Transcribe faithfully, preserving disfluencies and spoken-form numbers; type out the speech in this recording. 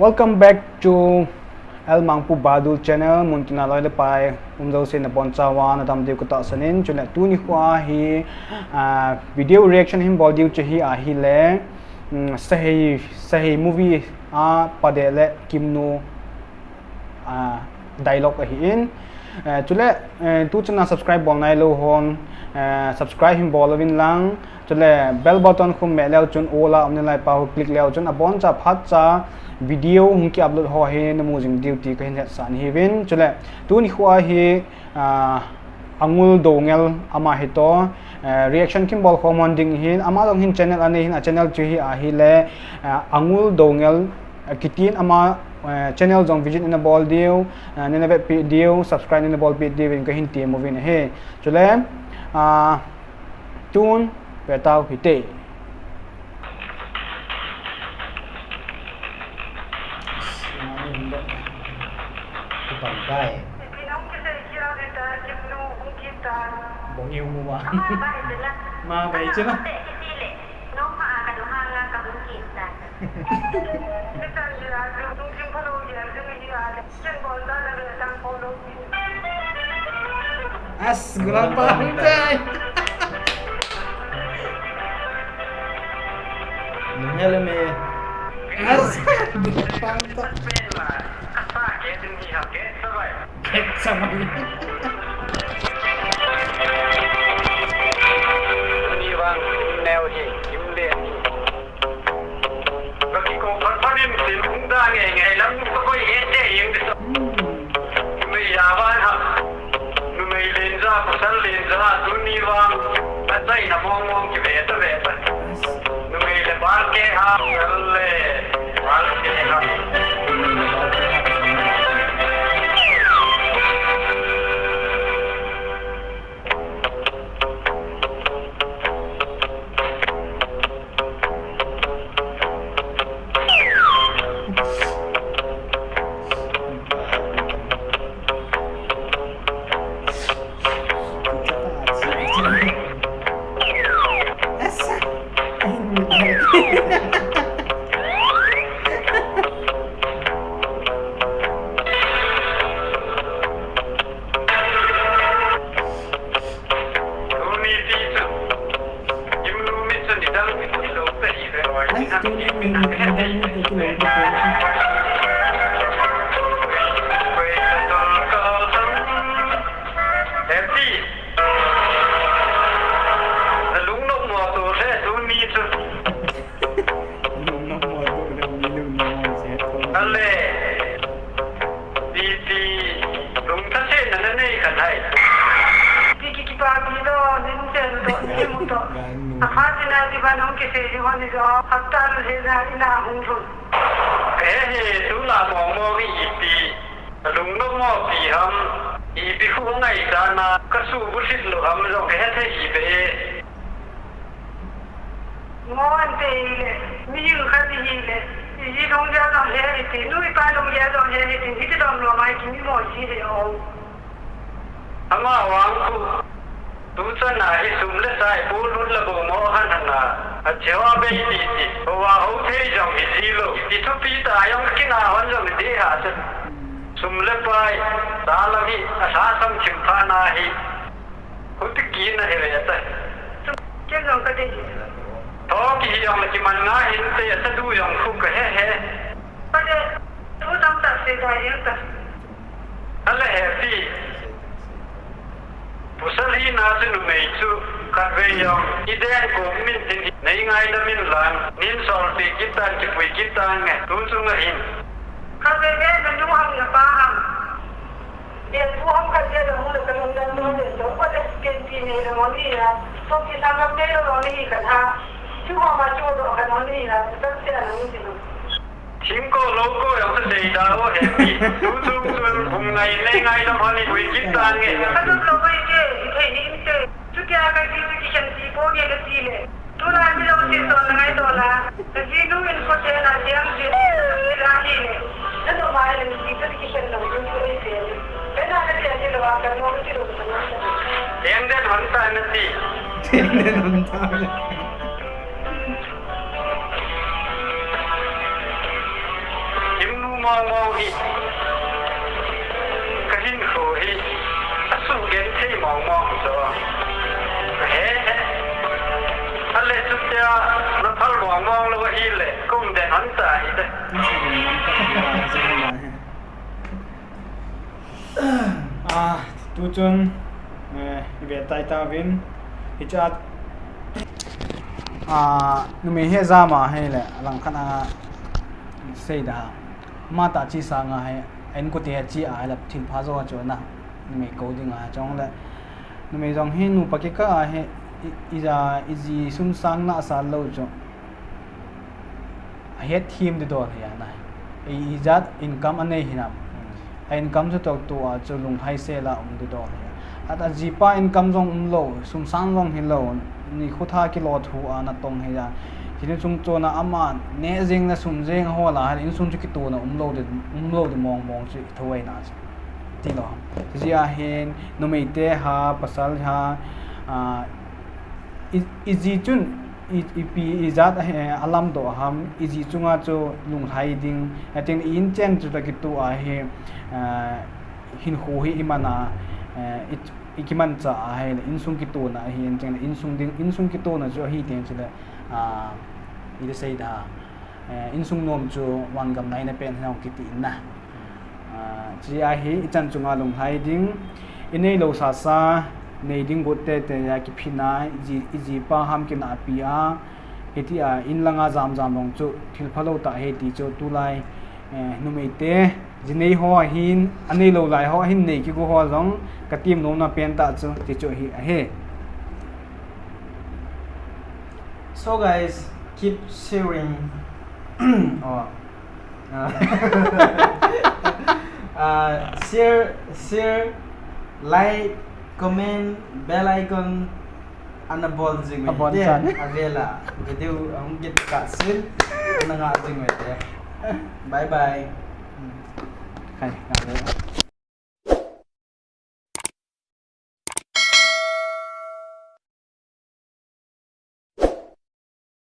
Welcome back to L Mangpu Bahadur channel. Mun tina loi le pai um jouse nabonchauva nadam diu katahsan in. Chule tuni khoa hi, ah, video reaction hin bol diu chu hi ahile, mm, Sahei, Sahei movie a Pade le Kimnu, ah, dialogue ahin. Eh, chule, eh, tu channel subscribe bol nailou hon, eh, subscribe hin bol uvin lang. Chule bell button khu meh leu chun all a um nalai pa khu click leu chun aboncha phatcha video hung ki upload ho hi namu jing diu ti kahin hetsah nahiuvin. Chule tuni khoa hi, ah, Angul Doungel ama hi toh, eh, reaction kin bol khom hon ding hin, ama jong hin channel anei hin, a channel chu hi ahile, eh, Angul Doungel, eh, kitin ama, eh, channel jong visit nabol diu, eh, navetpi diu, subscribe nabol pi diuvin kahin temuvin ahi. Chule, ah, tun, ve tau hite. Kipan kai. Bong iu mu ba. Ma bai chena. As, gulang pa hung tai. Nung hele me. As, gulang pa hung tai. Get sa mai. Ni vang neo hi, im le. Ka kiko phat phat in sin hung da nge nge lam ko koi e te ing. Numei ya van ha. Numei len ja, pasal len ja, tuni vang. Ka chai na mong mong ki ve ta ve ta. Numei le bal ke ha, pasal le bal ke ha. Ale. Pi pi, lungtha sena nanei kha nai. Pi ki kipa pi lo, nin sen to, nin mu to. Akha tina di ba nong kisei di hon di jo, hapta lu he na ina hung thun. He he, tu la mo mo pi pi. Lung no mo pi ham, ipi khu ngai ta na, ka su bu sit lo ham jong ka he thei hi be. Ngo an te hi le, mi yu kha ti hi le, i ji lung ja jong he hi ti, nu i pa lung ja jong he hi ti, hi ti dom lo mai ki mi mo ji he o. Ama wang khu, tu chan a hi sum le sai pu lut la bo mo han han a, a cheu a bei ti ti, ho wa ho thei jong hi ji lo, ti thu pi ta jong ki na hon jong ti ha chu. Sum le pai, ta la hi, a sa sam chim pha na hi. Huti kina he ve ta. Ken jong ka dei. Tho ki hi jong la kiman nga hin te, sa du jong khu ka he he. Ka dei, tu tam ta se da yin ta. Ale he pi. Pasal hina chu numei chu khatvei jong i deng kop min tin nei ngaidam in lang, nin solpi kit tan, kipui kit tan nge, tu chunga hin. Khatvei vei na nu ham na pa ham. Deng pu ham khat vei la hung la ka lungdam lo le, to pa le ken ti nei la mo ni la, to ki sam lam nei lo ni kan ha. Chu ho ma chu do kan ho ni la, ta se la ni ti no. Thingko loko jong sa sei da o he pi. Tu tu tu bung ngai nei ngaidam hon ni pui kit tan nge. Ka dum lo bai ke, i thei ni te. Chutia ka ti, ti khen ti po nge ka ti le. Tuna mi lo ti to na ngai to la. Ka ji nu in ko te na tiang ti la hi le. Na to mai le ti ta ki khen lo tu tu i te. Pe na ka ti a ti lo wa ka no ka ti lo ka na. Tiang den hon ta na ti. Tiang den hon ta na. Mong mong hi, ka hinkho hi, a suhgenthei mong mong chu. He he. Ale chutia, na phal mong mong lou ahile, ka umden hon ta hite. Ah, tuchun, eh, i ve tai tauvin, hiche a, ah, numei hi jama hile, langkhat a seida. Ama tah chi sanga hi, a inkote a chi a hile, thilpha jo a chu na, numei kou dinga chule. Numei jong hi nupa kikah a hi, i, ija, iji sum sang nasa lou chu. A hetthem ding dol hi a na. I, ijat income anei hinam. A income chu toh tua chu lunglhai sela um ding dol hi a. At a jipa income jong umlou, sum sang jong hilou, nikho tha kilo thu a natong hi a. Hiche chung chon a ama neh jeng le sum jeng ho lah a, insung chu kitona umlou ding, umlou ding mong mong chu i thou ahi na chu. Tilou. Hijeh a hin, numeite ha, pasal ha, ah, i, iji chun, i, ipi ijat a, eh, a lamdoh ham, iji chunga chu lunglhai ding, atin i inchen chu toh kitoh a hi, eh, hinkho hi i man a, eh, i, i kimanchah a hile, insung kitona ahi, atin insung ding, insung kitona chu ahi teng chule, ah, iti seida, eh, insung nom chu vangam naina pen hi hung kiti in na. Ah, hijeh a hi, ichan chunga lunglhai ding, i neilou sasa, nei ding got tete a kiphin a, iji, ijipa ham kinahpi a, hitia, in langa jam jam jong chu, thil phalou tah ahi ti chu, tulai, eh, numeite, ji nei ho ahin, a neilou lai ho ahin, nei kigo ho jong, ka temnomna pen tah chu, ti chu hi ahi. So guys, keep sharing. Oh. Uh, uh, share, share, like, comment, bell icon, ana bol jing uve. Abon chan. Avela, video ahung kit kah chun, ana nga jing uve. Bye bye. Khai, nga le.